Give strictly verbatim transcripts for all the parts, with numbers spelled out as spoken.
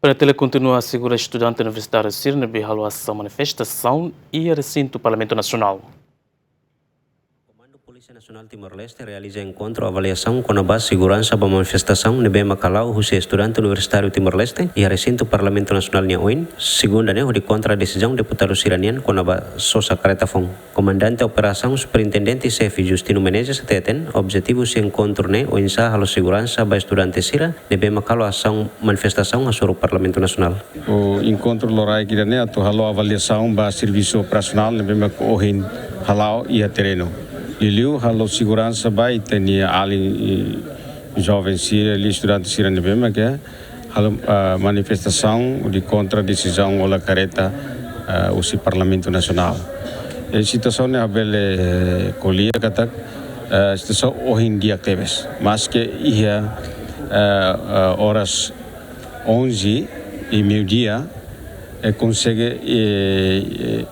PRTL kontinua asegura estudante universitáriu sira ne'ebé halo asaun manifestasaun iha resintu Parlamentu Nasionál. Komandu Polísia Nasionál Timor-Leste realiza enkontru avaliasaun kona-ba seguransa ba manifestasaun ne'ebé mak hala'o husi estudante universitáriu Timor-Leste iha resintu Parlamentu Nasionál nian oin, segunda ne'e, hodi kontra desizaun deputadu sira-nian kona-ba sosa kareta foun. Komandante Operasaun Superintendente Xefe Justino Menezes hateten, objetivu husi enkontru ne'e oinsá halo seguransa ba estudante sira ne'ebé mak halo asaun manifestasaun hasoru Parlamentu Nasionál. O enkontru loraik ida-ne'e atu halo avaliasaun ba servisu operasionál ne'ebé mak ohin hala'o iha terrenu. Liuliu halo seguransa ba ita-nia alin, eh, joven sira, liuliu estudante sira ne'ebé mak halo, ah, manifestasaun hodi kontra desizaun hola kareta, ah, husi Parlamentu Nasionál. I situasaun ne'e ha'u bele, eh, ko'alia katak, eh, situasaun ohin di'ak tebes. Maske iha, eh, eh, oras onze e meio-dia, eh, konsege, eh, eh,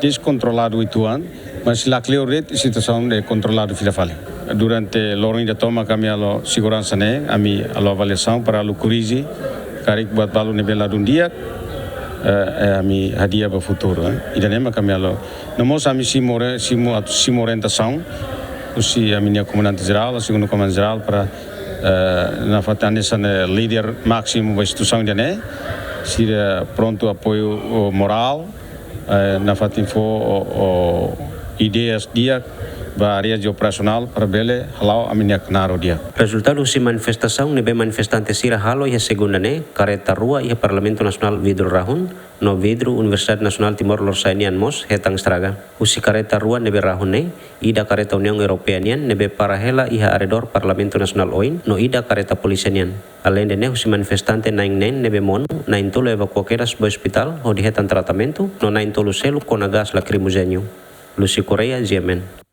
deskontroladu uitoan, mas la kleur de'it situasaun ne'e kontroladu fila fali. Durante loron ida tomak ami halo seguransa ne'e, ami halo avaliasaun para halo korrije, karik buat balu ne'ebé ladún di'ak, eh, eh, ami hadi'a ba futuru, eh. Ida-ne'e mak ami halo. No mós ami simu ore-, simu atu simu orientasaun husi ami-nia komandante jerál, segundu komandante jerál para, eh, nafatin hanesan líder másimu ba instituisaun ida-ne'e, sira prontu apoiu, o, morál, eh, nafatin fó, o, o, ideias di'ak ba área operasionál para bele hala'o ami-nia knaar ho di'ak. Rezultadu husi manifestasaun ne'ebé manifestante sira halo iha segunda ne'e, kareta rua iha Parlamentu Nasionál vidru rahun, no vidru Universidade Nasionál Timor Lorosa'e nian mós hetan estraga. Husi kareta rua ne'ebé rahun ne'e, ida kareta Uniaun Europeia nian ne'ebé para hela iha arredór Parlamentu Nasionál oin, no ida kareta polísia nian. Aleinde ne'e, husi manifestante na'in neen ne'ebé monu, na'in tolu evakua kedas ba ospitál hodi hetan tratamentu, no na'in tolu seluk kona gás lakrimojéneu. Lucy Correia, G M N.